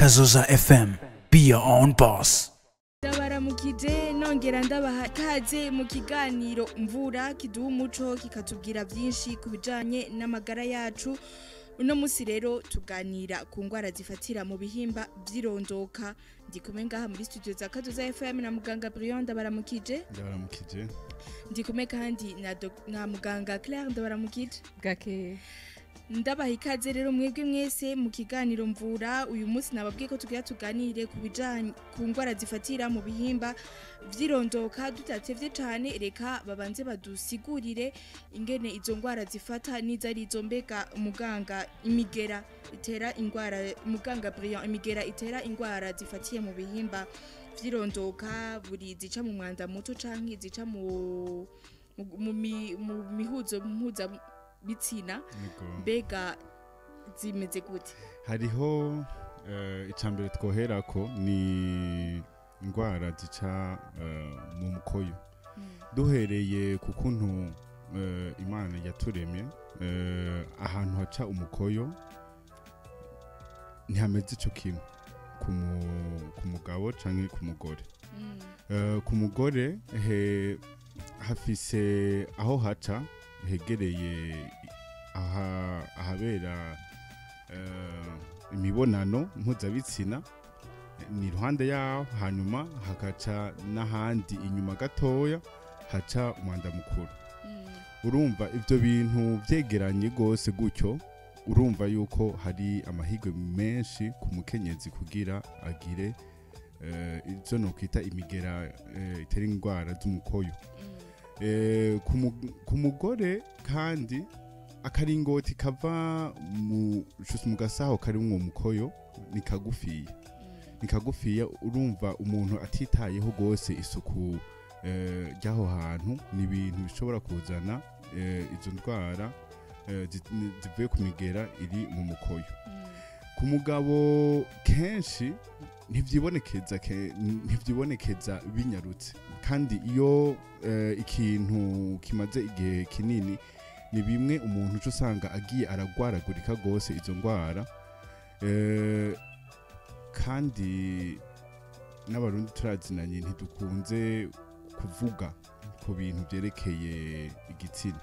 Kazoza FM. Be your own boss. Ndabaramukije, nongera ndabaha kaze mu kiganiro Mvura, kiduha umuco, kikatubwira byinshi ku bijanye n'amagara yacu. Uno munsi rero tuganira ku ngwara zifatira mu bihimba vy'irondoka. Ndi kumwe ngaha muri studio za Kazoza FM na muganga Brian. Ndabaramukije. Ndabaramukije. Ndi kumwe kandi na muganga Claire. Ndabaramukije. Gake. Ndabaha ikaze rero mwebwe mwese mu kiganiro Mvura. Uyu munsi nababwiye ko tugira tuganire ku bijanye ku ngwara zifatira mu bihimba vy'irondoka. Tudatevye cane, reka babanze badusigurire ingene izo ngwara zifata n'izo ari izo. Mbega muganga, imigera itera ingwara, muganga Brian, imigera itera ingwara zifatiye mu bihimba vy'irondoka, buri zica mu mwanda muto canke zica mu mihuzo mpuza bitsina, mbega zimeze gute? Hariho icambere twoherako ni indwara zica mu mukoyo. Duhereye ku kuntu Imana yaturemye, ahantu haca umukoyo ntihameze ico kimwe ku mugabo canke ku mugore. Ku mugore he hafise aho haca hegereye ahabera imibonano mpuzabitsina, ni iruhande yaho, hanyuma hagaca n'ahandi inyuma gatoya haca umwanda mukuru. Urumva ivyo bintu vyegeranye gose gutyo, urumva yuko hari amahirwe menshi ku mukenyezi kugira agire ivyo nokwita imigera itera indwara z'umukoyo. Ku mugore kandi, akaringoti kava mu gasaho karimwo mukoyo ni kagufiya, ni kagufiya. Urumva umuntu atitayeho gose isuku ry'aho hantu, ni ibintu bishobora kuzana izo ndwara zivuye ku migera iri mu mukoyo. Ku mugabo kenshi ntivyibonekeza binyarutse, kandi iyo ikintu kimaze igihe kinini, ni bimwe umuntu uca usanga agiye aragwaragurika gose izo ndwara. Kandi n'Abarundi turazinanye, ntidukunze kuvuga ku bintu vyerekeye igitsina.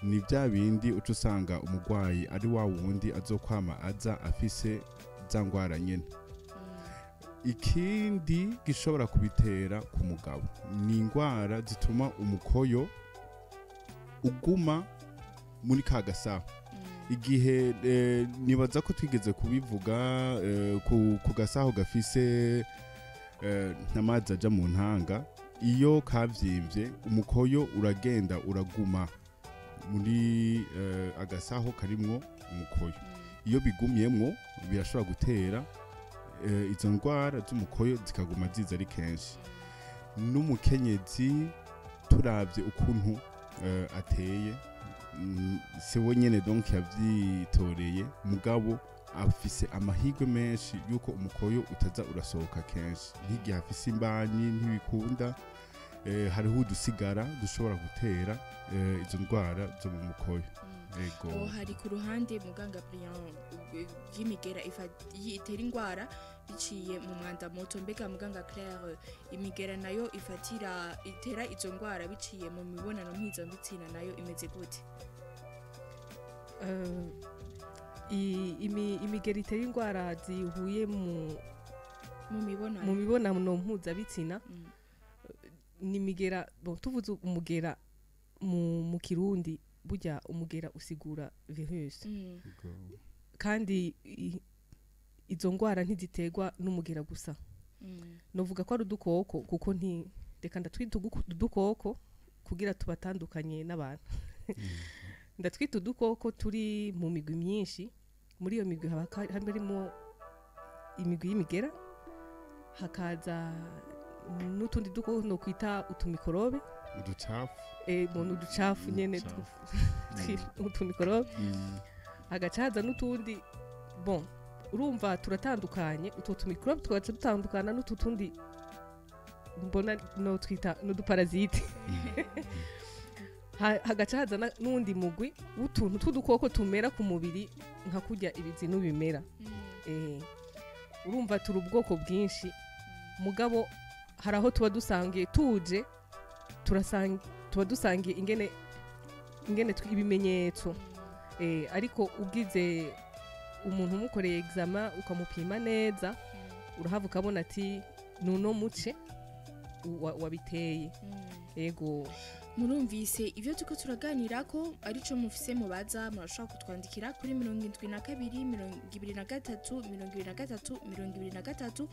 Ni bya bindi uca usanga umurwayi ari wa wundi azokwama aza afise za ngwara nyene. Ikindi gishobora kubitera ku mugabo ni indwara zituma umukoyo uguma muri ka gasaho. Igihe nibaza ko twigeze kubivuga ku gasaho gafise amazi aja mu ntanga, iyo kavyimvye umukoyo uragenda uraguma muri agasaho karimwo umukoyo. Iyo bigumyemwo birashobora gutera izo ndwara z'umukoyo, zikaguma ziza ari kenshi. N'umukenyezi turavye ukuntu ateye, si we nyene donc yavyitoreye, mugabo afise amahirwe menshi yuko umukoyo utaza urasohoka kenshi. Nk'igihe afise imbanyi ntibikunda, hariho udusigara dushobora gutera izo ndwara zo mu mukoyo. Ego. Oh, hari ku ruhande, muganga Brian, y'imigera itera ingwara biciye mu mwanda muto. Mbega muganga Claire, imigera nayo ifatira itera izo ngwara biciye mu mibonano mpuzabitsina nayo imeze gute? Imigera itera indwara zihuye mu mu mibonano mu mibonano mpuzabitsina ni imigera, bon, tuvuze umugera mu Kirundi, burya umugera usigura virus. Kandi izo ngwara ntiziterwa n'umugera gusa. Novuga ko ari udukoko, kuko nti reka ndatwita udukoko kugira tubatandukanye n'abantu. Ndatwita udukoko turi mu migwi myinshi. Muri iyo migwi haba harimo imigwi y'imigera, hakaza n'utundi dukoko nokwita utumikorobe. Uducafu. Mu uducafu nyene. Uducafu. Utumikorobe. Hagaca haza n'utundi, bon, urumva turatandukanye. Utwo tumikorobe tugaca dutandukana n'utu tundi mbona no twita n'uduparasite. Hagaca haza n'uwundi mugwi w'utuntu tw'udukoko tumera ku mubiri nka kurya ibizinu bimera. Urumva turi ubwoko bwinshi, mugabo hari aho tuba dusangiye, tuje turasanga tuba dusangiye ingene ibimenyetso. Ariko ugize umuntu umukoreye examen ukamupima neza, urahava ukabona ati nuno muce wabiteye. Ego. Murumvise ibyo turiko turaganira ko arico mufise mubaza, murashobora kutwandikira kuri 72 23 23 23,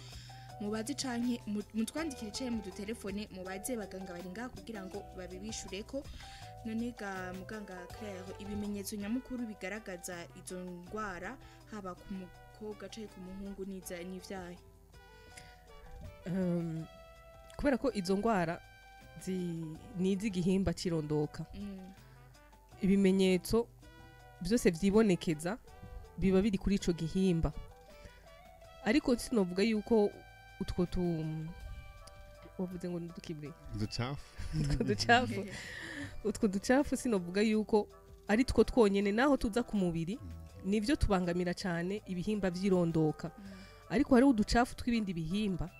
mubaze canke mutwandikire canke mudutelefone mubaze. Baganga bari ngaha kugira ngo babibishureko. None ga muganga Claire, ibimenyetso nyamukuru bigaragaza izo ndwara haba ku mukobwa canke ku muhungu niza n'ivyahe? Kubera ko izo ndwara ni iz'igihimba cirondoka, ibimenyetso byose vyibonekeza biba biri kuri ico gihimba. Ariko sinovuga yuko utwo tu wavuze ngo nudukibwe Uducafu. Utwo ducafu sinovuga yuko ari two twonyene naho tuza ku mubiri, nivyo tubangamira cyane ibihimba vy'irondoka, ariko hariho uducafu tw'ibindi bihimba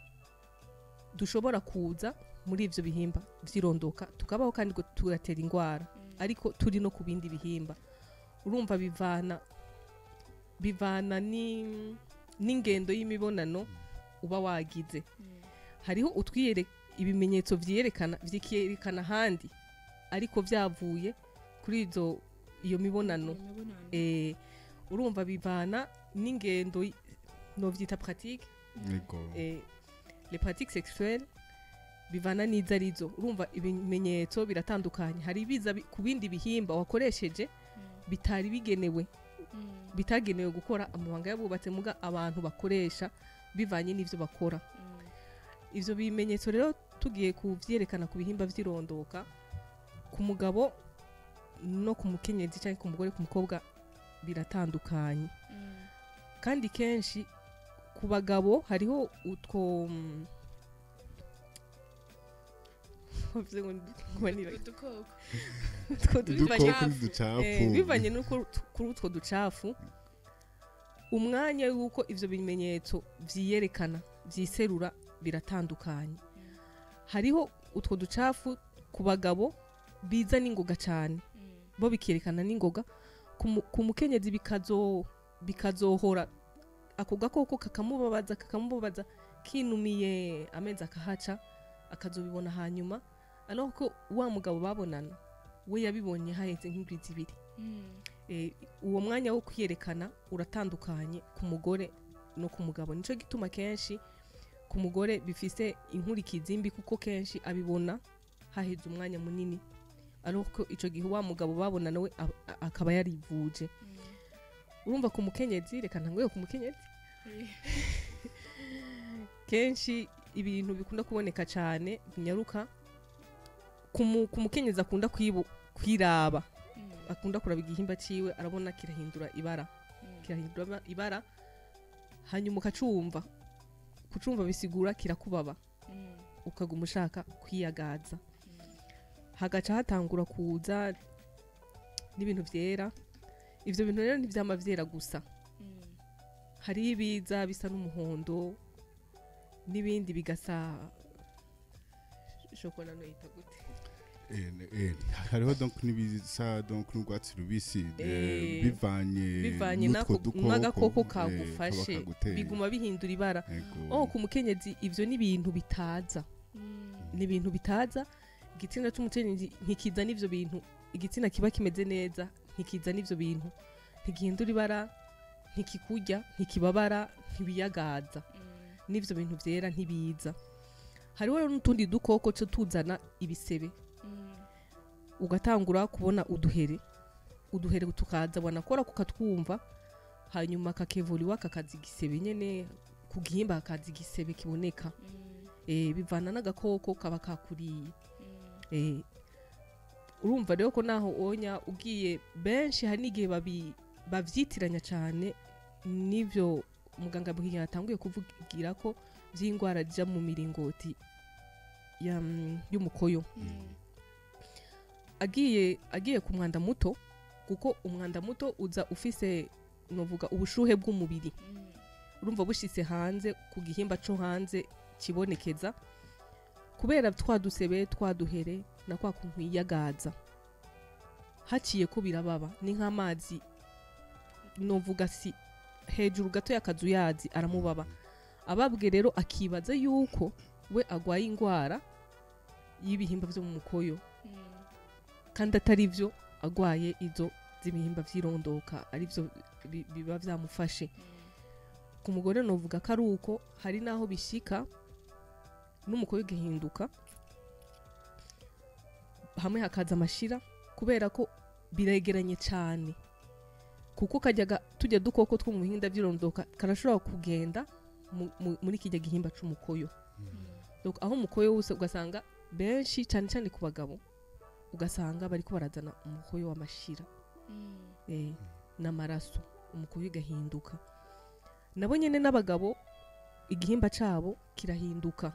dushobora kuza muri ivyo bihimba vy'irondoka tukabaho kandi ngo tugatera ingwara, ariko turi no ku bindi bihimba. Urumva bivana n'ingendo y'imibonano uba wagize. Hariho utwiyere ibimenyetso vyerekana vyikerekana ahandi, ariko vyavuye kuri iyo mibonano. Imibonano. Urumva bivana n'ingendo novyita pratique, Yego. Les pratiques sexuelles, bivana n'izo arizo. Urumva ibimenyetso biratandukanye, hari ibiza ku bindi bihimba wakoresheje bitari bigenewe, bitagenewe gukora amabanga y'abubatse, muga abantu bakoresha bivanye n'ivyo bakora. Ivyo bimenyetso rero tugiye kuvyerekana ku bihimba vy'irondoka ku mugabo no ku mukenyezi cyangwa ku mugore, ku mukobwa, biratandukanye. Kandi kenshi ku bagabo hariho utwo wavuze ngo Udukoko. Utwo bivanye Udukoko n'uducafu. Bivanye n'uko kuri utwo ducafu, umwanya w'uko ivyo bimenyetso vyiyerekana, vyiserura, biratandukanye. Hariho utwo ducafu ku bagabo biza n'ingoga cane, bo bikerekana n'ingoga. Ku mukenyezi bikazohora ako gakoko kakamubabaza, kakamubabaza kinumiye amezi akahaca, akazobibona hanyuma, ariko ko wa mugabo babonana we yabibonye haheze nk'indwi 2. Uwo mwanya wo kwiyerekana uratandukanye ku mugore no ku mugabo. Nico gituma kenshi ku mugore bifise inkurikizi mbi, kuko kenshi abibona haheze umwanya munini, ariko ico gihe wa mugabo babonana we akaba yarivuje. Urumva ku mukenyezi, reka ntanguye ku mukenyezi, kenshi ibintu bikunda kuboneka cyane binyaruka ku mukenyezi akunda kwiraba, akunda kuraba igihimba ciwe, arabona kirahindura ibara, kirahindura ibara, hanyuma ukacumva. Kucumva bisigura kirakubaba, ukaguma ushaka kwiyagaza, hagaca hatangura kuza n'ibintu vyera. Ivyo bintu rero ntivyama vyera gusa, hariho ibiza bisa n'umuhondo n'ibindi bigasa shokora. Noyita gute? Hariho donc n'ibisa donc n'urwatsi rubisi, bivanye bivanye n'utwo dukoko, n'agakoko kaba kagufashe, kaguteye. Biguma bihindura ibara. Ego. Oh, ku mukenyezi ivyo ni ibintu bitaza, ni ibintu bitaza. Igitsina c'umukenyezi ntikiza n'ivyo bintu, igitsina kiba kimeze neza, ntikiza n'ivyo bintu, ntigihindura ibara, ntikikurya, ntikibabara, ntibiyagaza, n'ivyo bintu vyera ntibiza. Hariho rero n'utundi dukoko co tuzana ibisebe, ugatangura kubona uduhere, uduhere tukaza, wanakora kukatwumva, hanyuma kakevuriwa kakaza igisebe nyene ku gihimba, hakaza igisebe kiboneka. Bivana n'agakoko kaba kakuriye. Urumva rero ko naho onya ugiye benshi hari n'igihe bavyitiranya cane n'ivyo muganga Bwinya yatanguye kuvugira ko vy'ingwara zija mu miringoti y'umukoyo. Agiye ku mwanda muto, kuko umwanda muto uza ufise novuga ubushuhe bw'umubiri. Urumva bushitse hanze ku gihimba co hanze kibonekeza, kubera twa dusebe twaduhere na kwa kuntu yiyagaza haciye ko birababa, ni nk'amazi novuga si hejuru gato y'akazu yazi aramubaba. Ababwe rero akibaza yuko we agwaye ingwara y'ibihimba vyo mu mukoyo, kandi atari byo, agwaye izo z'ibihimba vy'irondoka arivyo biba vyamufashe. Ku mugore novuga ko ari uko, hari n'aho bishika n'umukoyo ugahinduka, hamwe hakaza amashira, kubera ko biregeranye cyane, kuko kajyaga tujya dukoko two mu bihinda by'irondoka karashobora kugenda muri kijya gihimba c'umukoyo. Donc aho umukoyo wose ugasanga benshi cyane cyane ku bagabo ugasanga bariko barazana umukoyo w'amashira n'amaraso, umukoyo ugahinduka. Nabo nyene n'abagabo igihimba cabo kirahinduka,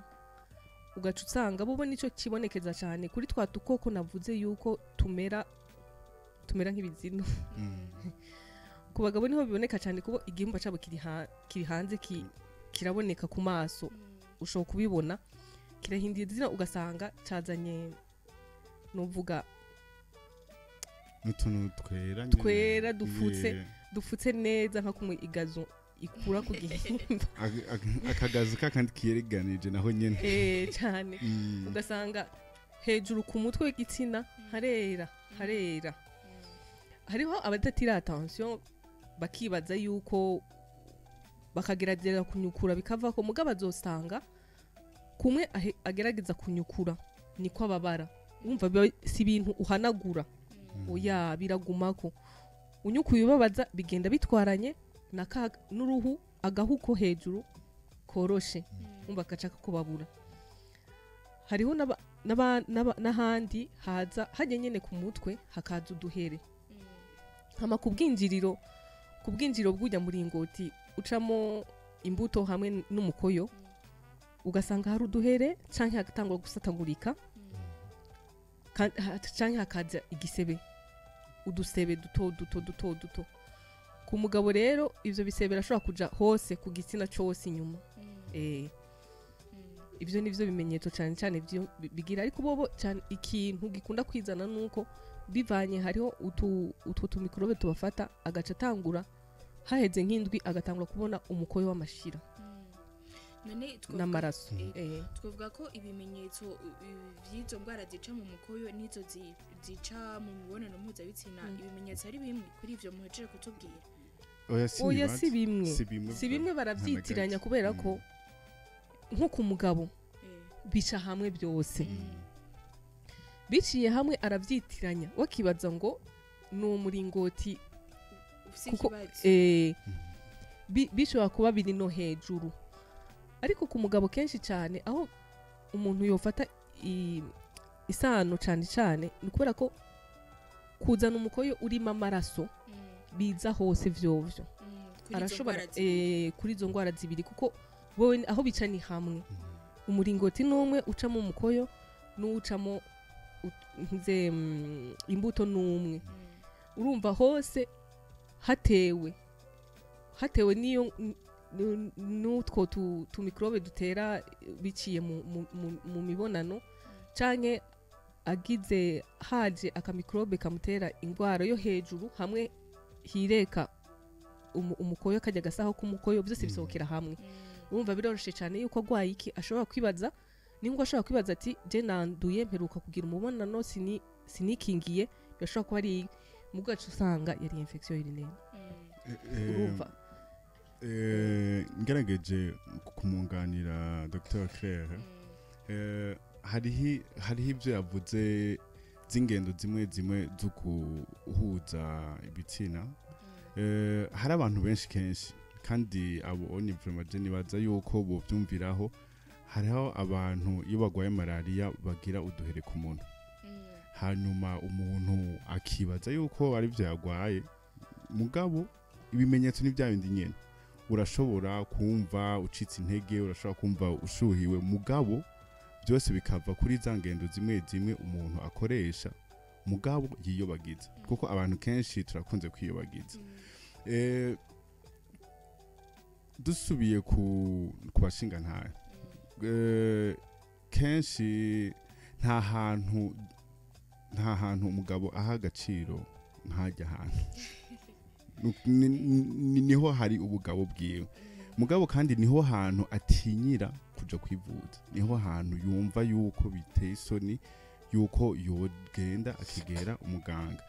ugaca usanga bo nico kibonekeza cyane kuri twa dukoko navuze yuko tumera nk'ibizino. Ku bagabo niho biboneka cyane, kuko igihimba cabo kiri hanze, kiraboneka ku maso, ushobora kubibona kirahinduye izina, ugasanga cazanye nuvuga n'utuntu twera nyene. Twera dufutse. Dufutse neza nka kumwe igazo ikura ku gihimba. Akagazo kakandi kiyereganije naho nyene. Cyane. Ugasanga hejuru ku mutwe w'igitsina harera harera. Hariho abadatira attention bakibaza yuko bakagerageza kunyukura bikavako, mugabo azosanga kumwe agerageza kunyukura niko ababara. Urumva si ibintu uhanagura, oya biragumako, unyukuye ubabaza, bigenda bitwaranye na n'uruhu agahuko hejuru koroshe, umva gaca kakubabura. Hariho n'ahandi haza hajya nyene ku mutwe hakaza uduhere, hama ku bwinjiriro bw'ujya muringoti ucamo imbuto hamwe n'umukoyo, ugasanga hari uduhere canke hagatangura gusatagurika, canke hakaza igisebe, udusebe duto duto duto duto. Ku mugabo rero ivyo bisebe birashobora kuja hose ku gitsina cose inyuma. Ivyo nivyo bimenyetso cyane cyane bigira. Ariko bobo cyane ikintu gikunda kwizana nuko bivanye hariho utwo tumikrobe tubafata, agaca atangura haheze nk'indwi agatangura kubona umukoyo w'amashira None n'amaraso. Twavuga ko ibimenyetso vy'izo ndwara zica mu mukoyo n'izo zica mu mibonano mpuzabitsina, ibimenyetso ari bimwe kuri ivyo muhejeje kutubwira? Oya si bimwe, si bimwe, baravyitiranya kubera ko nko ku mugabo bica hamwe byose, biciye hamwe aravyitiranya, wakibaza ngo ni umuringoti kuko bishobora kuba biri no hejuru. Ariko ku mugabo kenshi cyane aho umuntu yofata isano cyane cyane ni kubera ko kuzana umukoyo urimo amaraso biza hose vyovyo, arashobora kuri izo ndwara zibiri, kuko wowe aho bica ni hamwe, umuringoti n'umwe ucamo umukoyo n'ucamo imbuto n'umwe. Urumva hose hatewe niyo n'utwo tumikrobe dutera biciye mu mibonano, canke agize haje akamikrobe kamutera ingwara yo hejuru hamwe hireka umukoyo kajya gasaho k'umukoyo, byose bisohokera hamwe. Urumva biroroshe cyane yuko agwaye iki ashobora kwibaza, ningo ashobora kwibaza ati je nanduye mperuka kugira umubonano sinikingiye, birashobora kuba ari mu gace usanga yari infection urinaire. Urumva ngerageje kumunganira Dr Claire, hariho ibyo yavuze z'ingendo zimwe zimwe zo kuhuza ibitsina. Hari abantu benshi kenshi kandi abo ni vraiment je nibaza yuko bovyumviraho, hariho abantu iyo bagwaye malaria bagira uduhere ku muntu, hanyuma umuntu akibaza yuko ari byo yagwaye, mugabo ibimenyetso ni bya bindi nyene. Urashobora kumva ucitse intege, urashobora kumva ushuhiwe, mugabo byose bikava kuri za ngendo zimwe zimwe umuntu akoresha, mugabo yiyobagiza, kuko abantu kenshi turakunze kwiyobagiza. Dusubiye ku bashinga ntahe, kenshi nta hantu umugabo aha agaciro ntajya ahantu. Niho hari ubugabo bwiwe. Mugabo kandi niho hantu atinyira kuja kwivuza, niho hantu yumva yuko biteye isoni yuko yogenda akigera umuganga.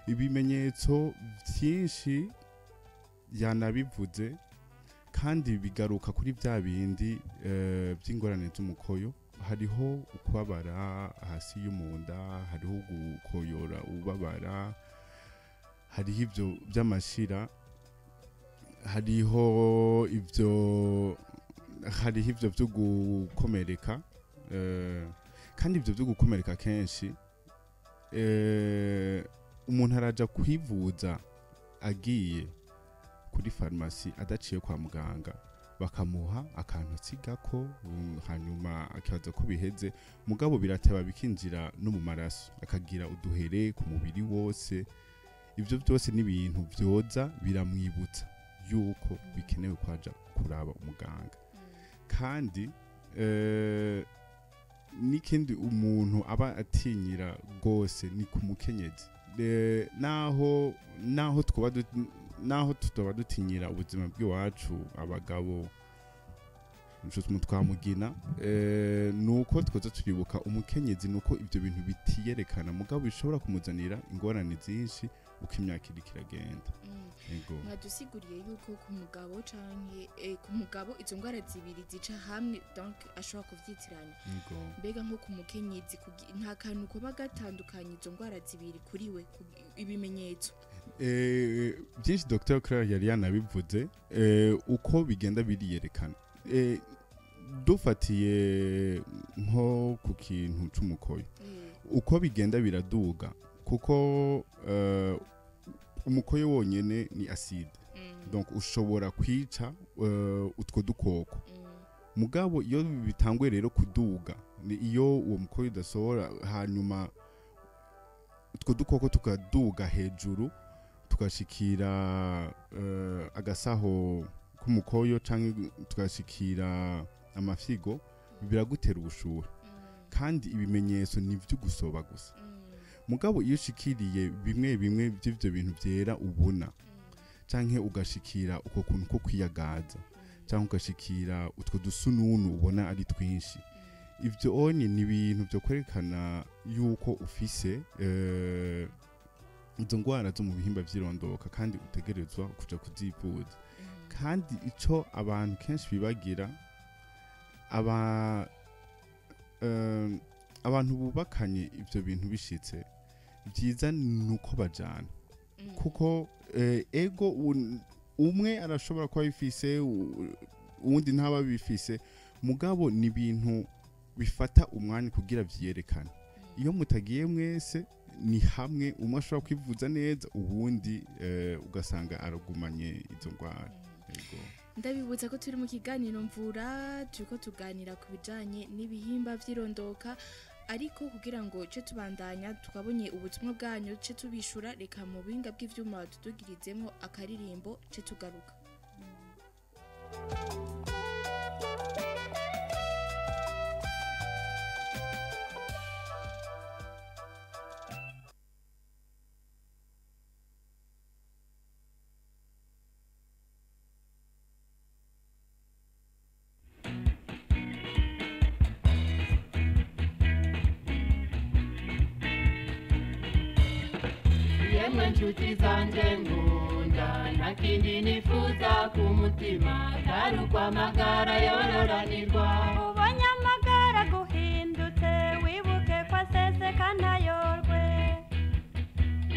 Ibimenyetso byinshi yanabivuze kandi bigaruka kuri bya bindi by'ingorane z'umukoyo. Hariho ukubabara hasi y'umunda, hariho gukoyora ubabara, hariho ibyo by'amashira, hariho ibyo byo gukomereka, kandi ibyo byo gukomereka kenshi umuntu araja kwivuza agiye kuri farumasi adaciye kwa muganga, bakamuha akantu asigako, hanyuma akibaza ko biheze, mugabo birateba bikinjira no mu maraso, akagira uduhere ku mubiri wose. Ibyo byose ni ibintu byoza biramwibutsa yuko bikenewe kwaja kuraba umuganga. Kandi n'ikindi umuntu aba atinyira gose ni ku mukenyezi. Naho twaba naho tutoba dutinyira ubuzima bw'iwacu abagabo twamugina, nuko twoza turibuka umukenyezi nuko ibyo bintu bitiyerekana, mugabo bishobora kumuzanira ingorane zinshi uko imyaka iri kiragenda. Mwadusiguriye yuko ku mugabo canke ku mugabo izo ngwara zibiri zica hamwe, donc ashobora kuvyitiranya. Mbega nko ku mukenyezi nta kantu kuba gatandukanye izo ngwara zibiri kuri we ibimenyetso? Byinshi Dr. Claire yari yanabivuze, uko bigenda biriyerekana. Dufatiye nko ku kintu c'umukoyo, uko bigenda biraduga, kuko umukoyo wonyene ni acide, donc ushobora kwica utwo dukoko. Mugabo iyo bitangwe rero kuduga, ni iyo uwo mukoyo udasohora, hanyuma utwo dukoko tukaduga hejuru tugashikira agasaho k'umukoyo canke tugashikira amafyigo, biragutera ubushuhe. Kandi ibimenyetso ni vyo gusoba gusa. Mugabo iyo ushikiriye bimwe bimwe by'ivyo bintu byera ubona, canke ugashikira uko kuntu ko kwiyagaza, canke ugashikira utwo dusununu ubona ari twinshi, ivyo onye ni ibintu byo kwerekana yuko ufise izo ngwara zo mu bihimba vy'irondoka, kandi utegerezwa kuja kuzivuza. Kandi ico abantu kenshi bibagira, abantu bubakanye ivyo bintu bishitse, byiza nuko bajana, kuko ego umwe arashobora kuba bifise, uwundi ntaba bifise, mugabo ni ibintu bifata umwanya kugira vyerekane. Iyo mutagiye mwese ni hamwe, umwe ashobora kwivuza neza, uwundi ugasanga aragumanye izo ngwara. Ndabibutsa ko turi mu kiganiro mvura, turiko tuganira ku bijanye n'ibihimba vy'irondoka, ariko kugira ngo ce tubandanya tukabonye ubutumwa bwanyu ce tubishura, reka mu buhinga bw'ivyuma tudugirizemwo akaririmbo ce tugaruka. Nshuti zanje nkunda, nta kindi nifuza ku mutima atari uko amagara yororanirwa. Ubonye amagara guhindutse, wibuke ko aseseka ntayorwe.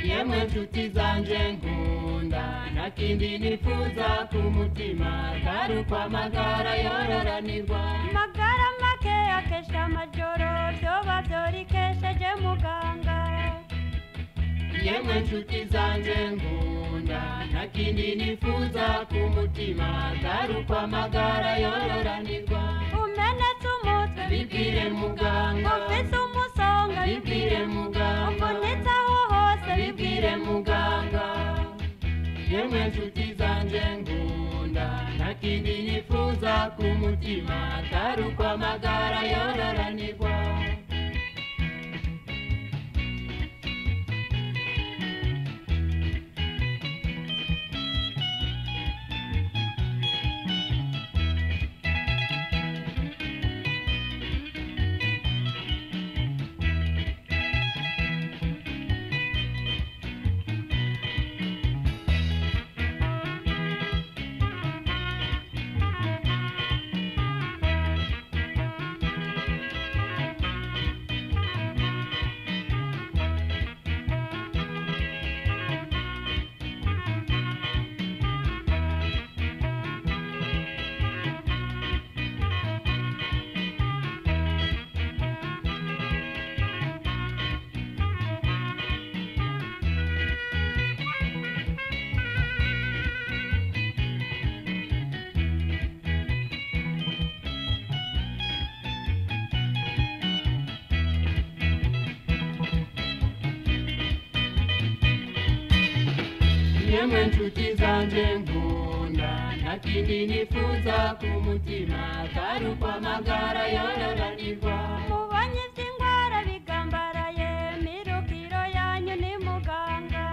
Yemwe nshuti zanje nkunda, nta kindi nifuza ku mutima atari uko amagara yororanirwa. Amagara make akesha amajoro, vyoba vyorikesheje muganga. Yemwe nshuti zanje nkunda, nta kindi nifuza ku mutima atari uko amagara yororanirwa. Umenetse umutwe bibwire muganga, ufise umusonga bibwire muganga, uvunitse aho hose bibwire muganga. Yemwe nshuti zanje nkunda, nta kindi mutima atari uko amagara yororanirwa. Yemwe nshuti zanje nkunda, nta kindi nifuza ku mutima atari uko amagara yororanirwa. Mubonye ivy'ingwara bigambaraye, mirukiro yanyu ni muganga.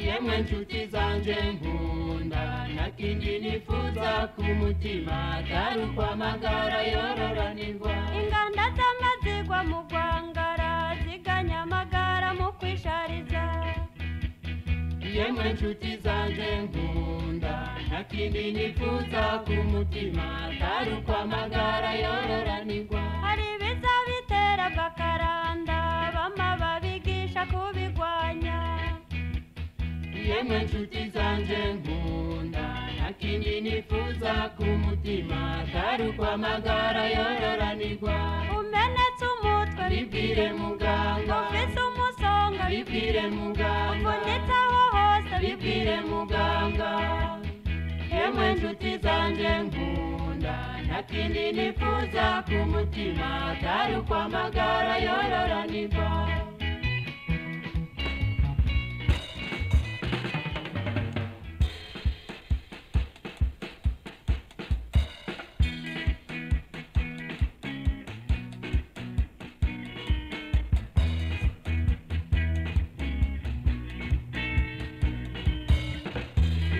Yemwe nshuti zanje nkunda, nta kindi nifuza ku mutima atari uko amagara yororanirwa. Inganda z'amazigwa mu gwangara, ziganya amagara mu kwishariza. Yemwe nshuti zanje nkunda, nta kindi nifuza ku mutima atari uko amagara yororanirwa. Hari ibiza bitera bakaranda, bama babigisha kubigwanya. Yemwe nshuti zanje nkunda, nta kindi nifuza ku mutima atari uko amagara yororanirwa. Umenetse umutwe, bibwire muganga. Ufise umusonga, bibwire muganga. Uvunitse aho hose, bibwire muganga. Yemwe nshuti zanje nkunda, nta kindi nifuza ku mutima atari uko amagara yororanirwa.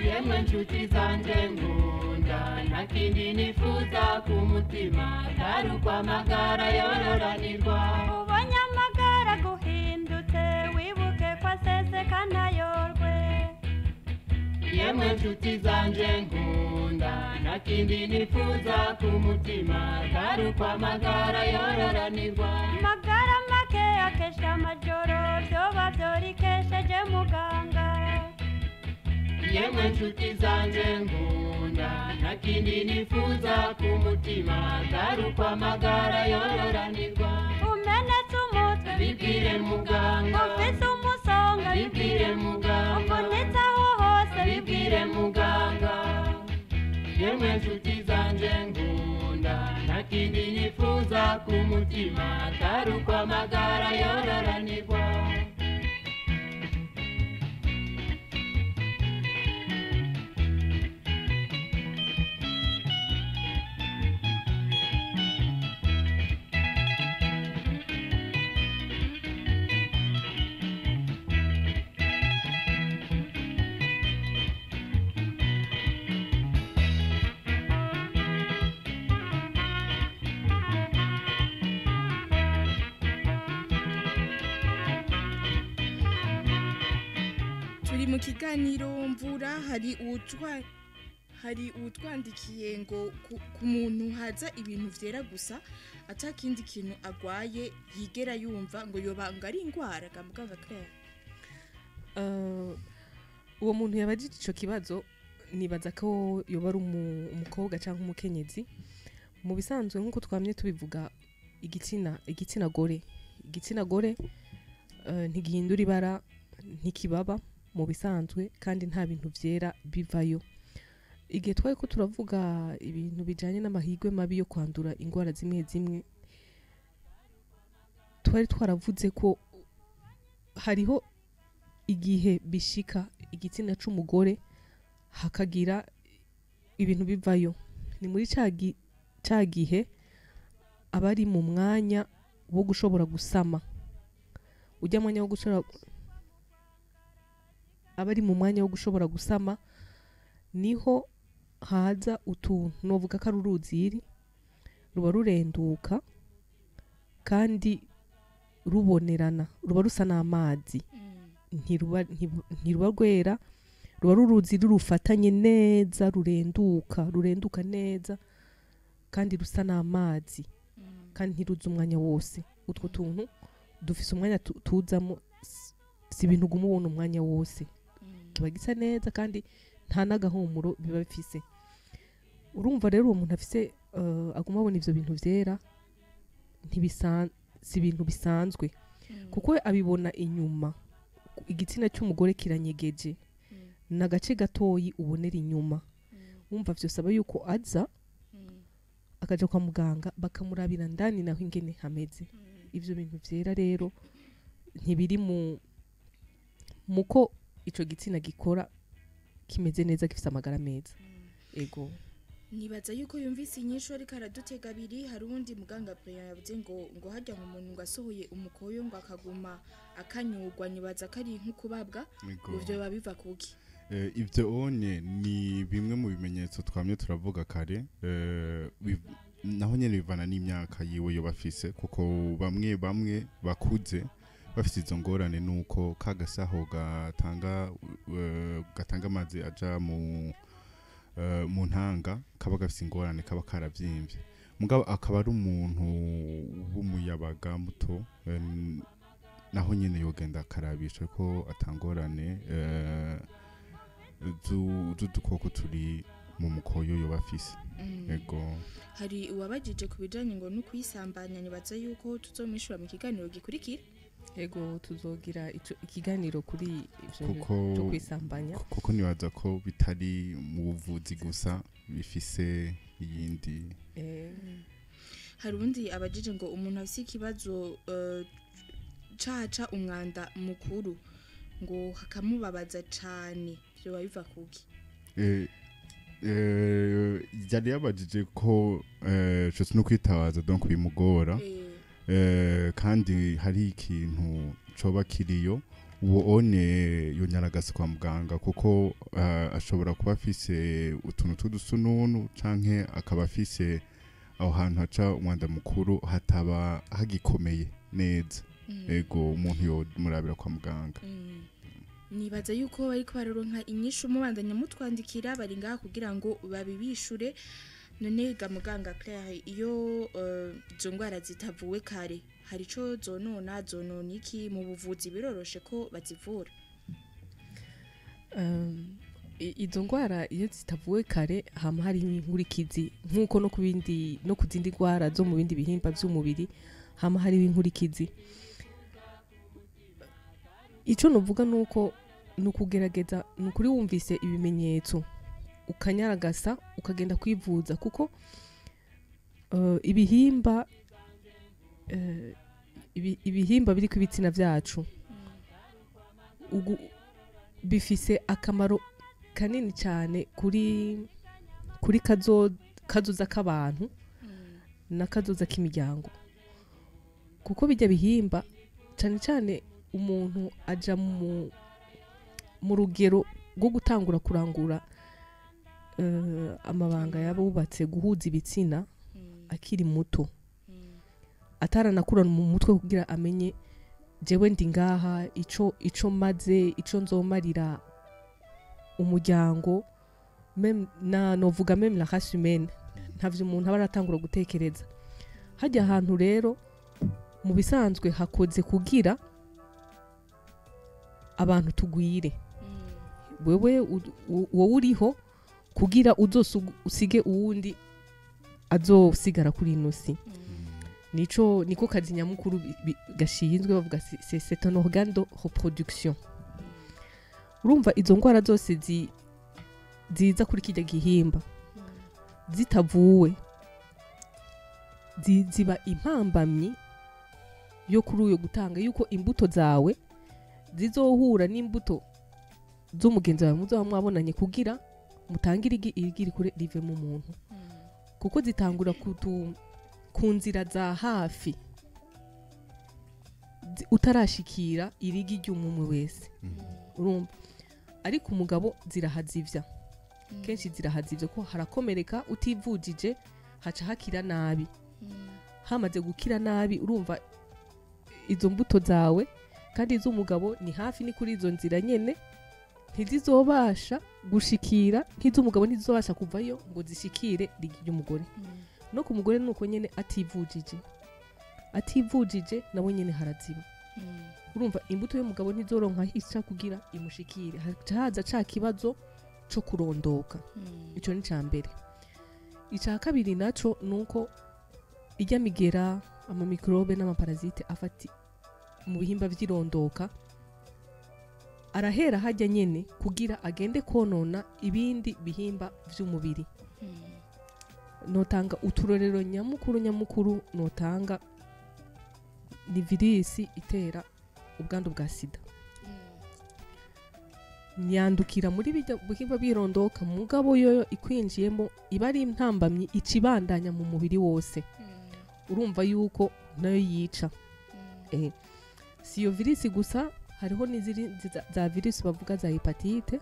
Yemwe nshuti zanje nkunda, nta kindi nifuza ku mutima atari uko amagara yororanirwa. Ubonye amagara guhindutse, wibuke ko aseseka ntayorwe. Yemwe nshuti zanje nkunda, nta kindi nifuza ku mutima atari uko amagara yororanirwa. Amagara make akesha amajoro, vyoba vyorikesheje muganga. Yemwe nshuti zanje nkunda, nta kindi nifuza ku mutima atari uko amagara yororanirwa. Umenetse umutwe, bibwire muganga. Ufise umusonga, bibwire muganga. Uvunitse aho hose, bibwire muganga. Yemwe nshuti zanje nkunda, nta kindi nifuza ku mutima atari uko amagara yororanirwa. Turi mu kiganiro mvura. Hari uwutwandikiye ngo ku muntu haza ibintu vyera gusa atakindi kintu agwaye yigera yumva, ngo yoba ngo ari ingwara ga muganga Claire. Uwo muntu yabajije ico kibazo nibaza ko yoba ari umukobwa canke umukenyezi. Mu bisanzwe nk'uko twamye tubivuga, igitsina gore ntigihindura ibara, ntikibaba mu bisanzwe, kandi nta bintu vyera bivayo. Igihe twari ko turavuga ibintu bijanye n'amahirwe mabi yo kwandura ingwara zimwe zimwe, twari twaravuze ko hariho igihe bishika igitsina c'umugore hakagira ibintu bivayo. Ni muri ca gihe aba ari mu mwanya wo gushobora gusama, ujya mwanya wo gushobora, aba ari mu mwanya wo gushobora gusama, niho haza utuntu novuga ko ari uruziri ruba rurenduka kandi rubonerana, ruba rusa n'amazi, ntiruba rwera, ruba ari uruzi rufatanye neza, rurenduka neza kandi rusa n'amazi, kandi ntiruza umwanya wose. Utwo tuntu dufise umwanya tuzamo, si ibintu uguma ubona umwanya wose. Kiba gisa neza kandi nta n'agahumuro biba bifise. Urumva rero uwo muntu afise aguma abona ivyo bintu vyera, si ibintu bisanzwe, kuko we abibona inyuma. Igitsina cy'umugore kiranyegeje, ni agace gatoyi ubonera inyuma. Wumva vyosaba yuko aza akaja kwa muganga, bakamurabira ndani naho ingene hameze. Ivyo bintu vyera rero ntibiri mu muko ico gitsina gikora kimeze neza, gifise amagara meza. Ego. Nibaza yuko yumvise inyishu, ariko aradutega abiri. Hari uwundi muganga Brian yavuze ngo harya ngo umuntu ngo asohoye umukoyo ngo akaguma akanyurwa, nibaza ko ari nk'ukubabwa. Ego. Ivyo biba biva kuki? Ibyo onye ni bimwe mu bimenyetso twamye turavuga kare. Naho nyene bivana n'imyaka yiwe yoba afise, kuko bamwe bamwe bakuze bafise izo ngorane, nuko kagasaho gatanga amazi aja mu ntanga kaba gafise ingorane, kaba karavyimbye. Mugabo akaba ari umuntu w'umuyabaga muto, naho nyene yogenda akarabisha ko atangorane z'udukoko turi mu mukoyo yoba afise. Ego. Hari uwabajije ku bijanye ngo no kwisambanya, nibaza yuko tuzomwishura mu kiganiro gikurikira. Ego, tuzogira ico ikiganiro kuri ivyo Kuko cyo kwisambanya. Kuko nibaza ko bitari mu buvuzi gusa, bifise iyindi. Hari uwundi abajije ngo umuntu afise ikibazo caca umwanda mukuru ngo hakamubabaza cane, vyoba biva kuki? Yari yabajije ko shotse no kwitabaza, donc bimugora. Kandi hari ikintu coba kiriyo, uwo one yonyaragase kwa muganga, kuko ashobora kuba afise utuntu tw'udusununu, canke akaba afise aho hantu haca umwanda mukuru hataba hagikomeye neza. Ego, umuntu yomurabira kwa muganga. Nibaza yuko bariko bararonka inyishu. Mubandanya mutwandikira, bari ngaha kugira ngo babibishure. None ga muganga Claire, iyo izo ndwara zitavuwe kare, hari ico zonona? Zonona iki? Mu buvuzi biroroshe ko bazivura? Izo ndwara iyo zitavuwe kare hama hari inkurikizi, nk'uko no ku bindi, no ku zindi ndwara zo mu bindi bihimba by'umubiri hama hari inkurikizi. Ico novuga nuko ni ukugerageza, ni ukuri wumvise ibimenyetso ukanyaragasa ukagenda kwivuza, kuko ibihimba biri ku ibitsina byacu bifise akamaro kanini cyane kuri kazoza k'abantu na kazoza k'imiryango, kuko bijya bihimba cyane cyane umuntu aja mu rugero rwo gutangura kurangura amabanga y'abubatse, guhuza ibitsina, akiri muto, ataranakurana mu mutwe kugira amenye jewe ndi ngaha, ico maze, ico nzomarira umuryango, même na novuga même la race humaine. Ntavyo umuntu aba aratangura gutekereza. Hajya ahantu rero mu bisanzwe hakoze kugira abantu tugwire. Wewe wowe uriho kugira usige uwundi azosigara kuri ino si. Nico niko kazi nyamukuru gashinzwe. Bavuga c'est un organe de reproduction. Urumva izo ndwara zose ziza kuri kijya gihimba zitavuwe ziba impambamyi yo kuri uyo gutanga yuko imbuto zawe zizohura n'imbuto z'umugenzi wawe muzoba mwabonanye kugira mutangire igi rikure rive mu muntu. Kuko zitangura ku nzira za hafi, utarashikira irigi ry'umwe wese. Urumva, ariko umugabo zirahazivya, kenshi zirahazivya ko harakomereka, utivujije haca hakira nabi. Hamaze gukira nabi, urumva izo mbuto zawe kandi iz'umugabo ni hafi, ni kuri izo nzira nyene, ntizizobasha gushikira nk'iz'umugabo, ntizizobasha kuvayo ngo zishikire rigi ry'umugore. No ku mugore nuko nyene, ativujije nawe nyene haraziba. Urumva imbuto y'umugabo ntizoronka hica kugira imushikire, haca haza ca kibazo co kurondoka. Ico ni ca mbere. Ica kabiri naco nuko ijya migera, amamikrobe n'amaparasite afati mu bihimba vy'irondoka arahera hajya nyene kugira agende konona ibindi bihimba vy'umubiri. Notanga uturorero nyamukuru notanga ni virisi itera ubwandu bwa sida, yandukira muri bijya bihimba birondoka, mugabo yoyo ikwinjiyemo iba ari intambamyi, ikibandanya mu mubiri wose. Urumva yuko nayo yica. Si iyo virisi gusa, hariho n'izindi za virisi bavuga za hepatite,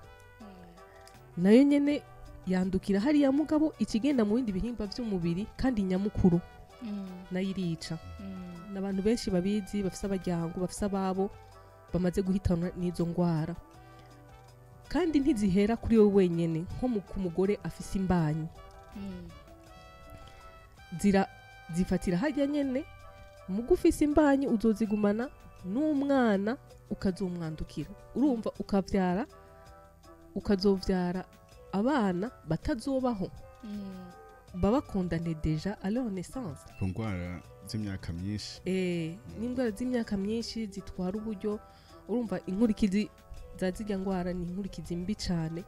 nayo nyene yandukira hariya, mugabo ikigenda mu bindi bihimba vy'umubiri, kandi nyamukuru nayo irica. N'abantu benshi babizi, bafise abaryango, bafise ababo bamaze guhitanwa n'izo ngwara. Kandi ntizihera kuri wowe wenyene, nko ku mugore afise imbanyi, zira zifatira harya nyene. Mugo ufise imbanyi uzozigumana n'umwana, ukazomwandukira. Urumva ukavyara, ukazovyara abana batazobaho, baba condamnés déjà à leur naissance. Ku ndwara z'imyaka myinshi. N'indwara z'imyaka myinshi zitwara uburyo. Urumva inkurikizi za zirya ndwara ni inkurikizi mbi cane.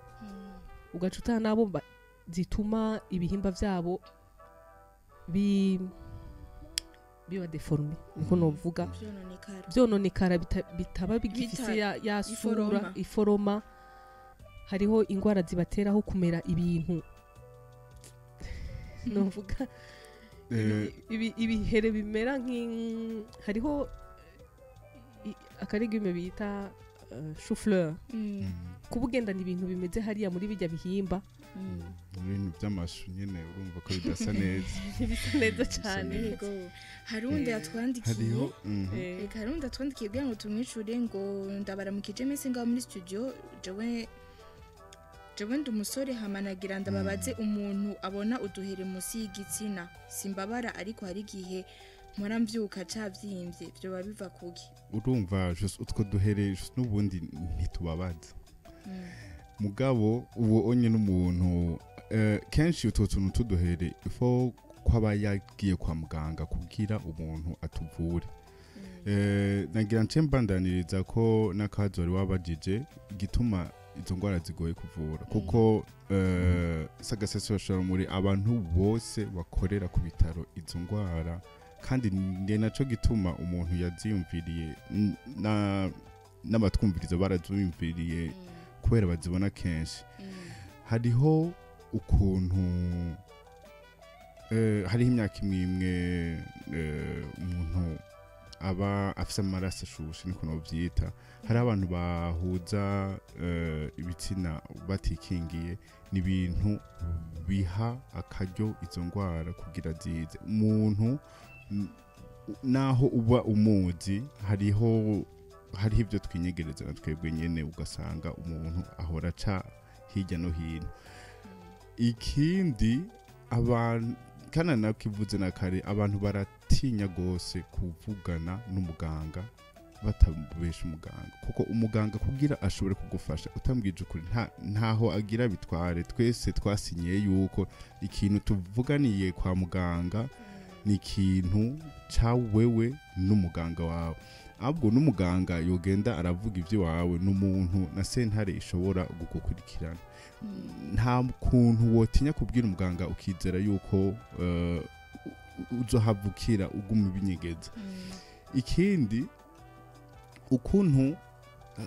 Ugaca utaha nabo zituma ibihimba vyabo biba déformé, niko novuga. Vyononekara. Vyononekara, bitaba bigifise ya sura. Iforoma. Iforoma. Hariho ingwara zibateraho kumera ibintu novuga ibihere bimera nk'in, hariho akarigime bita chou-fleur, kuba ugendana ibintu bimeze hariya muri bijya bihimba. Ibintu by'amashu nyene, urumva ko bidasa neza. Ntibisa neza Bisa cyane. neza. Yego, hari uwundi yatwandikiye. Hariho Reka, hari uwundi atwandikiye kugira ngo tumwishure, ngo ndabaramukije mese ngaho muri studio, jewe ndi umusore, hamanagira ndababaze, umuntu abona uduhere munsi y'igitsina, simbabara, ariko hari igihe mpora mvyuka cavyimbye, vyoba biva kuki? Urumva just utwo duhere just n'ubundi ntitubabaza, mugabo uwo onye n'umuntu kenshi utwo tuntu tuduhere ifo ko aba yagiye kwa muganga kugira umuntu atuvure. Nagira nce mbandaniriza ko n'akabazo wari wabajije, igituma izo ndwara zigoye kuvura, kuko muri abantu bose bakorera ku bitaro izo ndwara, kandi ni naco gituma umuntu yaziyumviriye n'abatwumviriza baraziyumviriye kubera bazibona kenshi. Hariho ukuntu hariho imyaka imwe imwe umuntu aba afise amaraso ashushe, niko novyita. Hari abantu bahuza ibitsina batikingiye, ni ibintu biha akaryo izo ndwara kugira zize umuntu. Naho uba umuzi, hariho ibyo twinyegereza na twebwe nyene, ugasanga umuntu ahora aca hirya no hino. Ikindi, abantu kana nakivuze na kare, abantu baratinya gose kuvugana n'umuganga batabesha umuganga, kuko umuganga kugira ashobore kugufasha utambwije ukuri ntaho agira bitware. Twese twasinyiye yuko ikintu tuvuganiye kwa muganga ni ikintu ca wewe n'umuganga wawe, ahubwo n'umuganga yogenda aravuga ibyo wawe n'umuntu na sentare ishobora gukurikirana. Nta kuntu wotinya kubwira umuganga ukizera yuko uzohavukira uguma ibinyegeza. Ikindi, ukuntu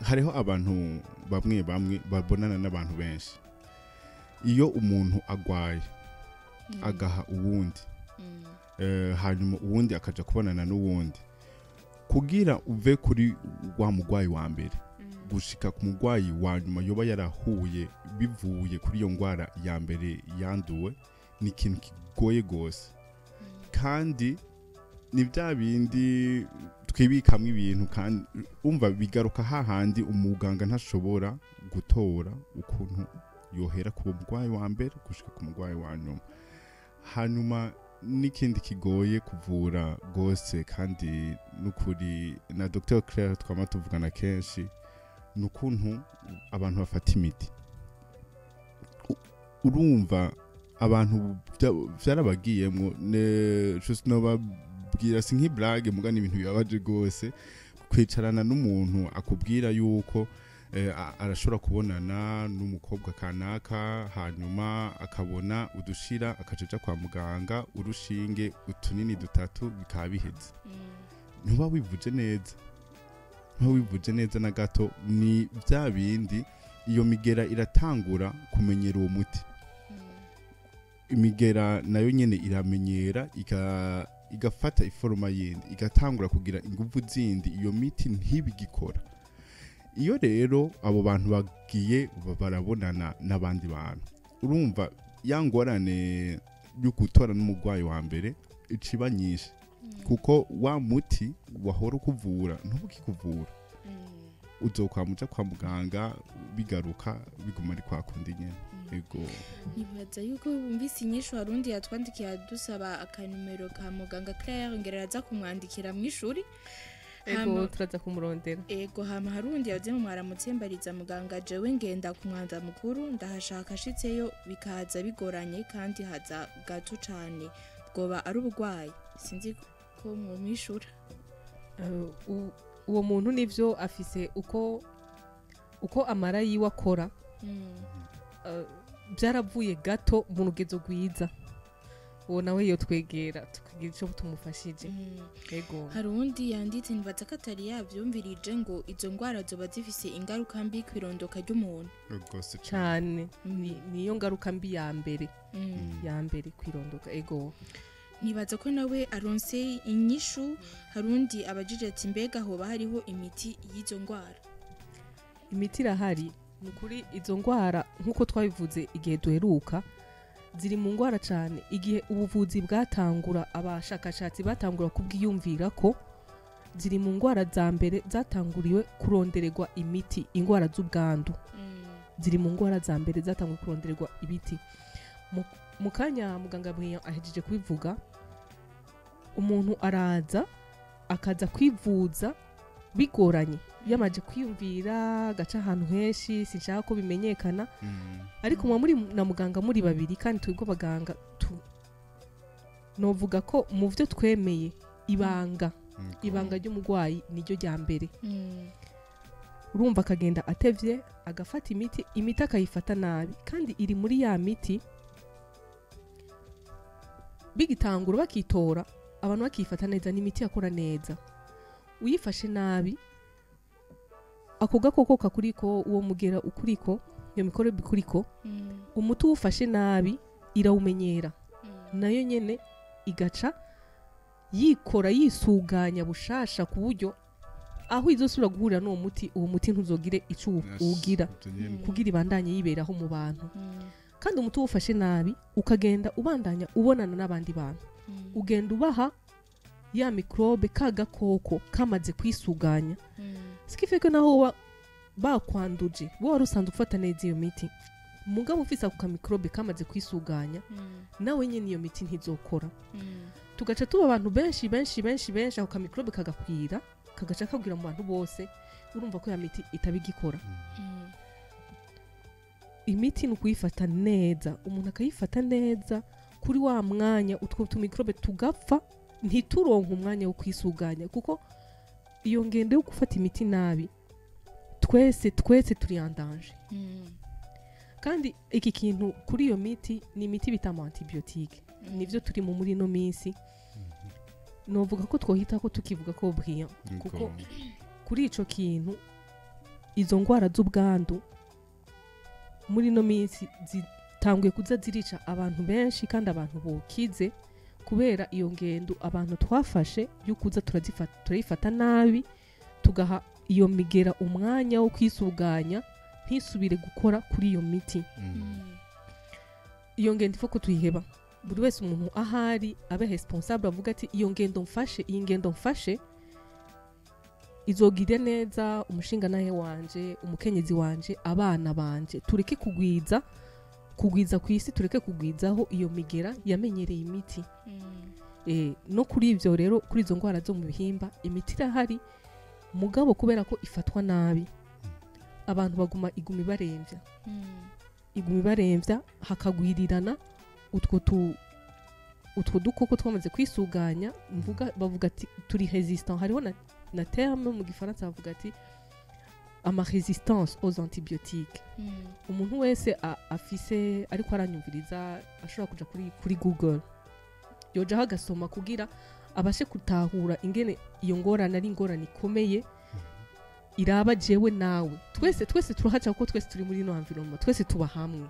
hariho abantu bamwe bamwe babonana n'abantu benshi, iyo umuntu agwaye Agaha uwundi, hanyuma uwundi akaja kubonana n'uwundi, kugira uve kuri wa mugwayi wa mbere gushika ku mugwayi wa nyuma yoba yarahuye bivuye kuri iyo ngwara ya mbere yanduwe, ni ikintu kigoye gose. Kandi ni bya bindi twibikamwo ibintu, kandi umva bigaruka hahandi umuganga ntashobora gutora ukuntu yohera ku mugwayi wa mbere gushika ku mugwayi wa nyuma. Hanyuma n'ikindi kigoye kuvura gose, kandi n'ukuri na Dr Claire twama tuvugana kenshi, ni ukuntu abantu bafata imiti. Urumva abantu vyarabagiyemwo, just nobabwira, si nk'iblague, muga ni ibintu bibabaje gose kwicarana n'umuntu akubwira yuko arashobora kubonana n'umukobwa kanaka, hanyuma akabona udushira, akaja kwa muganga, urushinge, utunini dutatu, bikaba biheze. Ntuba wivuje neza, ntuba wivuje neza na gato. Ni bya bindi, iyo migera iratangura kumenyera uwo muti. Imigera nayo nyene iramenyera, igafata iforoma yindi, igatangura kugira inguvu zindi, iyo miti ntibigikora. Iyo rero abo bantu bagiye barabonana n'abandi bantu, urumva ya ngorane yo gutora n'umurwayi wa mbere iciba nyinshi, kuko wa muti wahora ukuvura ntubukikuvura. Uzokwama uja kwa muganga, bigaruka biguma ari kwa kundi nyene. Ego. Nibaza yuko bumvise inyishu. Harundi yatwandikiye adusaba akanimero ka muganga Claire, ngera araza kumwandikira mu ishuri. Ego. Turaza kumurondera. Ego. Hama harundi yavuze mu mwaramutse, mbariza muganga, jewe ngenda ku mwanda mukuru ndahashaka, ashitseyo bikaza bigoranye kandi haza gato cane, bwoba ari uburwayi? Sinzi ko mwumwishura. Uwo muntu nivyo, afise uko amara yiwe akora. Byaravuye gato mu rugezo rwiza. Uwo nawe yotwegera tukagira ico tumufashije. Ego. Hari uwundi yanditse, nibaza ko atari yavyumvirije, ngo izo ndwara zoba zifise ingaruka mbi kw'irondoka ry'umuntu? Rwose cane. Cane. Niyo ngaruka mbi ya mbere, ya mbere kwirondoka. Ego. Nibaza ko nawe aronse inyishu. Hari undi abajije ati mbega hoba hariho imiti y'izo ndwara? Imiti irahari. Ni ukuri, izo ndwara nk'uko twabivuze igihe duheruka, ziri mu ndwara cyane igihe ubuvuzi bwatangura, abashakashatsi batangura kubwiyumvira ko ziri mu ndwara za mbere zatanguriwe kurondererwa imiti. Indwara z'ubwandu ziri mu ndwara za mbere zatanguye kurondererwa imiti. Mu kanya muganga Bwiyo ahejeje kubivuga, umuntu araza akaza kwivuza bigoranye, yamaze kwiyumvira agaca ahantu henshi, sinshaka ko bimenyekana. Ariko muba muri na muganga muri babiri, kandi twebwe abaganga novuga ko mu byo twemeye ibanga, ibanga ry'umurwayi niryo rya mbere. Urumva akagenda atevye, agafata imiti, imiti akayifata nabi, kandi iri muri ya miti bigitangura bakitora abantu bakiyifata neza, ni imiti yakora neza. Uyifashe nabi, ako gakoko kakuriko, uwo mugera ukuriko, iyo mikorobe ikuriko, umuti uwufashe nabi irawumenyera, nayo nyene igaca yikora, yisuganya bushasha, ku buryo aho izosubira guhurira n'uwo muti, uwo muti ntuzogire ico uwugira kugira ibandanye yiberaho mu bantu. Kandi umuti uwufashe nabi, ukagenda ubandanya ubonana n'abandi bantu, ugenda ubaha ya mikrobe, ka gakoko kamaze kwisuganya. Sikifeke naho bakwanduje, bo wari usanzwe ufata neza iyo miti, mugabo ufise ako kamikrobe kamaze kwisuganya, nawe nyene iyo miti ntizokora. Tugaca tuba abantu benshi benshi benshi benshi, ako kamikrobe kagakwira, kagaca kagwira mu bantu bose. Urumva ko ya miti itaba igikora. Imiti ni ukuyifata neza, umuntu akayifata neza kuri wa mwanya, utwo tumikrobe tugapfa, ntituronke umwanya wo kwisuganya, kuko iyo ngendo yo gufata imiti nabi, twese twese turi en danger. Kandi iki kintu kuri iyo miti, ni imiti bita ama antibiotique, nivyo turi mu muri ino minsi. Novuga ko twohita ko tukivuga ko bwiya, kuko kuri ico kintu, izo ngwara z'ubwandu muri ino minsi zitangura. Zitanguye kuza zirica abantu benshi, kandi abantu bokize kubera iyo ngendo abantu twafashe yo kuza turazifata, turayifata nabi, tugaha iyo migera umwanya wo kwisuganya, ntisubire gukora kuri iyo miti. Iyo ngendo ifo ko tuyiheba. Buri wese, umuntu ahari, abe responsable, avuga ati: "Iyo ngendo mfashe, iyi ngendo mfashe izogire neza umushinga nahe wanje, umukenyezi wanje, abana banje." Tureke kugwiza ku isi, tureke kugwizaho iyo migera yamenyereye imiti. No kuri ibyo rero, kuri izo ndwara zo mu bihimba, imiti irahari, mugabo kubera ko ifatwa nabi, abantu baguma iguma ibaremvya, iguma ibaremvya, hakagwirirana utwo dukoko twamaze kwisuganya. Mvuga, bavuga ati turi résistant. Hariho na terme mu gifaransa bavuga ati ama résistance aux antibiotiques. Umuntu wese afise ariko aranyumviriza ashobora kuja kuri Google, yojaho agasoma kugira abashe gutahura ingene iyo ngorane ari ingorane ikomeye iraba jewe nawe, twese. Twese turahaca, kuko twese turi muri ino environnement, twese tuba hamwe.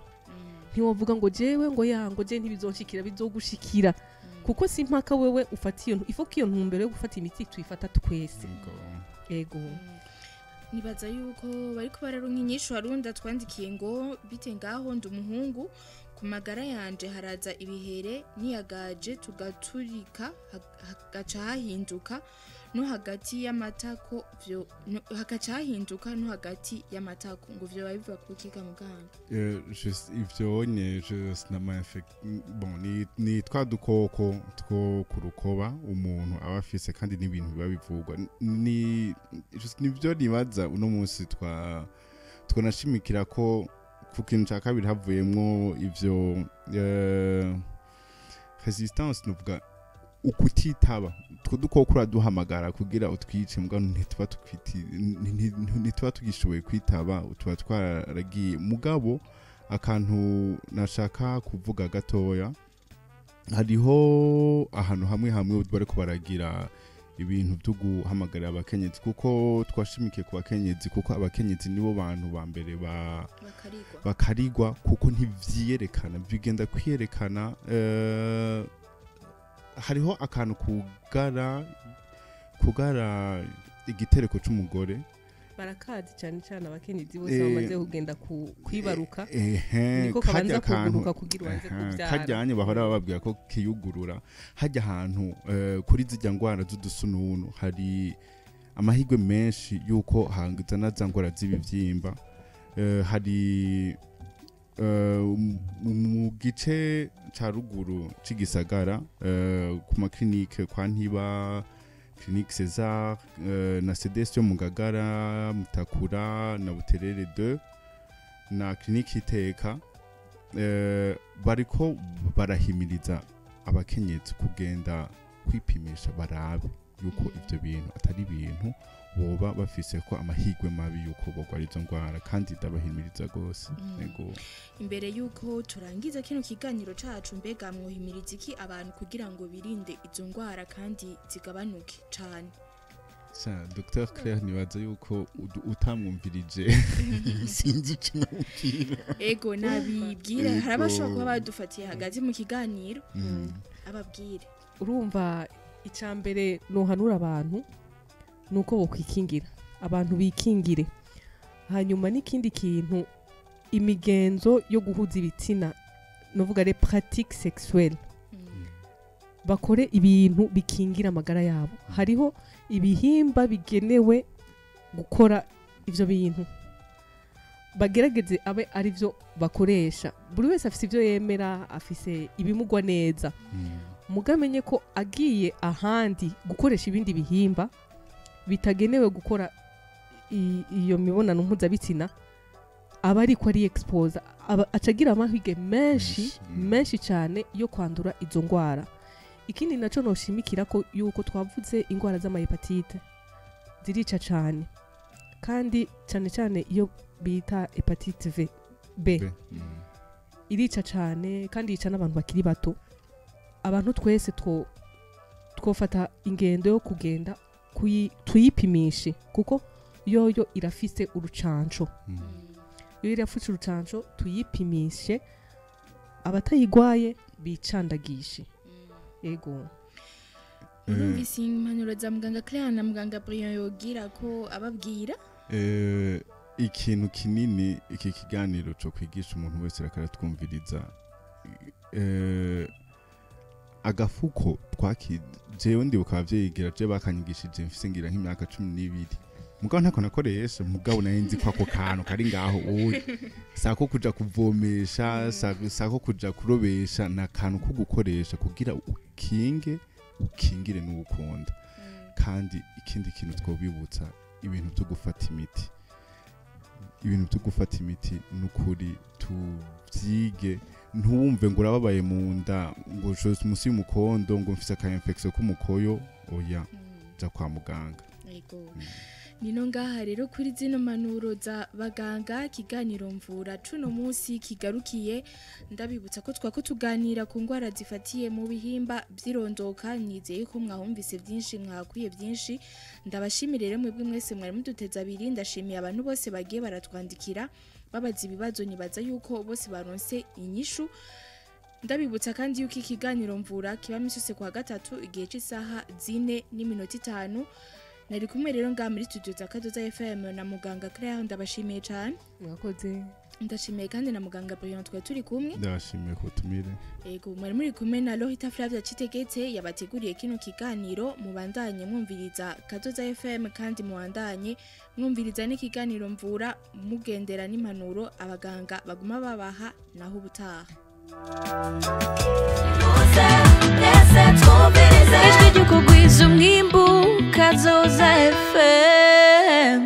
Ntiwovuga ngo jewe, ngo ya, ngo je ntibizonshikira. Bizogushikira, kuko si impaka wewe ufata iyo ifo ko iyo ntumbero yo gufata imiti tuyifata twese. Ego. Nibaza yuko bariko bararonka inyishu. Harunda twandikiye ngo: "Bite ngaho, ndi umuhungu, ku magara yanje haraza ibihere, niyagaje tugaturika, hagaca hahinduka no hagati y'amatako vyo hagaca hahinduka no hagati y'amatako." Ngo vyo biva kukiga, muganga? Ivyo nye nama bon, ni twa dukoko two ku rukoba umuntu aba afise, kandi n'ibintu biba bivugwa ni nivyo. Nibaza uno munsi twonashimikira ko ku kintu ca kabiri havuyemwo ivyo résistance, nuvuga ukutitaba. Utwo dukoko uraduhamagara kugira utwice, mbwa ntituba tugishoboye kwitaba, tuba twaragiye. Mugabo akantu nashaka kuvuga gatoya, hariho ahantu hamwe hamwe bariko baragira ibintu byo guhamagarira abakenyezi, kuko twashimikiye ku bakenyezi, kuko abakenyezi nibo bantu ba mbere ba bakarigwa. Bakarigwa, kuko ntivyiyerekana, bigenda kwiyerekana. Hariho akantu kugara igitereko c'umugore. Barakazi cyane cyane abakenyezi bose bamaze kugenda kwibaruka. Niko karya kabanza kantu kuguruka kugira ubanze kubyara. Karyanye bahora bababwira ko kiyugurura hajya ahantu kuri zirya ngwara z'udusununu, hari amahirwe menshi yuko hangizana za ngwara z'ibivyimba. Hari mu gice ca ruguru c'igisagara, ku maklinike kwa Ntiba, Clinique César, na CDS yo mu Ngagara, Mutakura na Buterere 2 na clinique Iteka, bariko barahimiriza abakenyezi kugenda kwipimisha, barabe yuko ivyo bintu atari ibintu boba bafise ko amahirwe mabi yuko bogwara izo ndwara, kandi ndabahimiriza rwose. Yego. Imbere yuko turangiza kino kiganiro cacu, mbega mwohimiriza iki abantu kugira ngo birinde izo ndwara kandi zigabanuke cane? Sha, Dr Claire, nibaza yuko utamwumvirije sinzi icyo namubwira. Ego, nabibwira. Ego. Hari abashobora kuba badufatiye hagati mu kiganiro, ababwire. Urumva, icya mbere nohanura abantu ni uko bokwikingira, abantu bikingire. Hanyuma n'ikindi kintu, imigenzo yo guhuza ibitsina, nuvuga les pratiques sexuelles, bakore ibintu bikingira amagara yabo. Hariho ibihimba bigenewe gukora ivyo bintu, bagerageze abe ari byo bakoresha. Buri wese afise ivyo yemera, afise ibimugwa neza. Mugamenye ko agiye ahandi gukoresha ibindi bihimba bitagenewe gukora iyo mibonano mpuzabitsina, aba ariko ari expose, aba acagira amahirwe menshi Menshi, menshi cyane yo kwandura izo ndwara. Ikindi naco noshimikira ko yuko twavuze indwara z'amahépatite zirica cyane, kandi cyane cyane iyo bita hépatite V B. B. Irica cyane kandi yica n'abantu bakiri bato. Abantu twese twofata ingendo yo kugenda tuyipimishe, kuko yoyo irafise urucanco. Iyo irafise urucanco, tuyipimishe. Abatayigwaye bicandagishe. Ego. Numvise impanuro za muganga Claire na muganga Brian, yogira ko ababwira. Ikintu kinini iki kiganiro cyo kwigisha umuntu wese rakaratwumviriza, agafuko twaki, jewe ndibuka abavyeyi je bakanyigishije mfise ngira nk'imyaka 12, mugabo ntako nakoresha, mugabo nari nzi ko ako kantu kari ngaho oya sako kuja kuvomesha, sako kuja kurobesha, ni akantu ko gukoresha kugira ukinge, ukingire n'uwukunda. Kandi ikindi kintu twobibutsa, ibintu byo gufata imiti, ibintu byo gufata imiti nukuri tuvyige. Ntuwumve ngo urababaye mu nda, ngo jose munsi y'umukondo, ngo mfise aka infection k'umukoyo, oya, ja kwa muganga. Yego. Nino ngaha rero kuri zino mpanuro za baganga ikiganiro mvura cuno munsi kigarukiye. Ndabibutsa ko twako tuganira ku ndwara zifatiye mu bihimba by'irondoka. Nizeye ko mwahumvise byinshi, mwakwiye byinshi. Ndabashimire rero mwebwe mwese mwari muduteze abiri. Ndashimiye abantu bose bagiye baratwandikira babaza ibibazo, nibaza yuko bose baronse inyishu. Ndabibutsa kandi yuko ikiganiro mvura kiba misi yose kuwa gatatu igihe cy'isaha 4:05. Nari kumwe rero ngaha muri studio za Kadoza FM na muganga Claire, ndabashimiye cyane. Mwakoze. Ndashimiye kandi na muganga Brian twari turi kumwe. Ndabashimiye ku butumire. Yego, mwari muri kumwe na Lohita Flavia Citegetse yabateguriye kino kiganiro. Mubandanye mwumviriza Kadoza FM kandi mubandanye mwumviriza n'ikiganiro mvura, mugendera n'impanuro abaganga baguma babaha. Naho ubutaha. Ijwi ry'ukugwiza umwimbu, Kazoza FM.